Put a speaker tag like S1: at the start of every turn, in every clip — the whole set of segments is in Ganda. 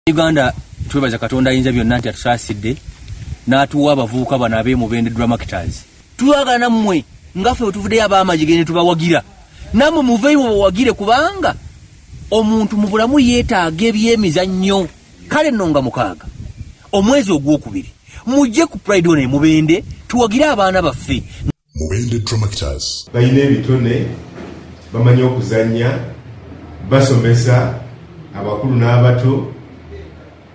S1: Uganda twebaza Katonda ayinza byonna nti atusaasidde n'atuwa abavubuka bano ab'e Mubende Drama Actors. Twagala nammwe nga ffe bwe tuvuddeyo ab'amagye ne tubawagira, nammwe muveeyo mubawagire, kubanga omuntu mu bulamu yeetaaga ebyemizannyo. Kale nno nga 6 omwezi ogwokubiri mujje ku Pride ono e Mubende tuwagire abaana baffe.
S2: Mubende Drama Actors.
S3: Balina ebitone, bamanyi okuzannya, basomesa abakulu n'abato,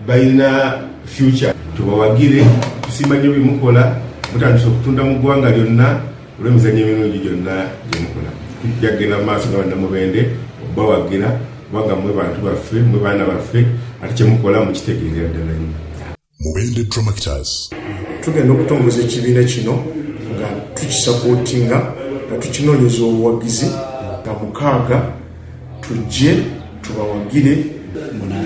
S3: balina future. Tubawagire. Tusiima nnyo byemukola. Mutandise okutunda mu ggwanga lyonna olw'emizannyo emirungi gyonna gyemukola. Tujja kugenda mu maaso nga Bannamubende okubawagira, kubanga mwe bantu baffe, mwe baana baffe, ate kyemukola mukitegeerera ddala nnyo.
S2: Mubende Drama Actors.
S4: Tugenda okutongoza ekibiina kino nga tukisupportinga, nga tukinoonyeza obuwagizi, nga 6 tujje tubawagire,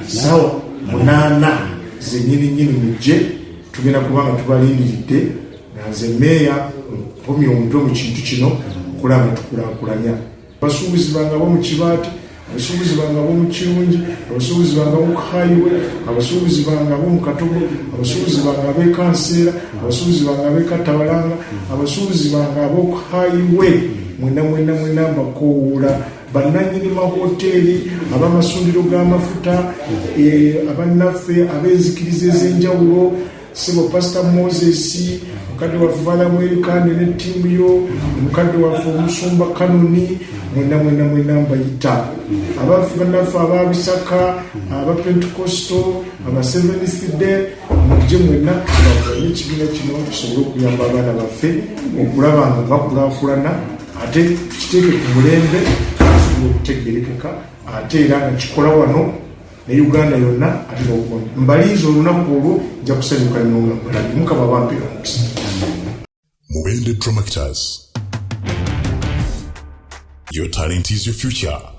S4: sawa 8 zenyini nyini mujje. Tugenda kubanga tubalindiridde, nga nze meeya nkomye omutwe mu kintu kino okulaba nga tukulakulanya abasuubuzi bange ab'omu Kibaati, abasuubuzi bange ab'omu Kirungi, abasuubuzi bange ab'omu Highway, abasuubuzi bange ab'omu Katogo, abasuubuzi bange ab'ekanseera, abasuubuzi bange ab'ekatabalanga, abasuubuzi bange ab'oku Highway, mwena mwena mwena mbakoowoola, bannanyini mahoteeri, ab'amasundiro g'amafuta, abannaffe ab'enzikiriza ez'enjawulo, sebo Pasita Moses, mukadde waffe Valamwerikande ne ttiimu yo, omukadde waffe omusumba Kanoni, mwena mwena mwena mbayita, abaffe bannaffe ababisaka, Abapentekosto, aba Seventh Day, mujje mwenna tubaganye ekibiina kino kisobole okuyamba abaana baffe okulaba nga bakulaakulana, ate kiteeke ku mulembe kisobola okutegerekeka, ate era nga kikola wano ne Uganda yonna, ate n'okuva mbalinze olunaku olwo nja kusanyuka nnyo nga mbalabye. Mukama bampeera omukisa.
S2: Mubende Drama Actors. Your talent is your future.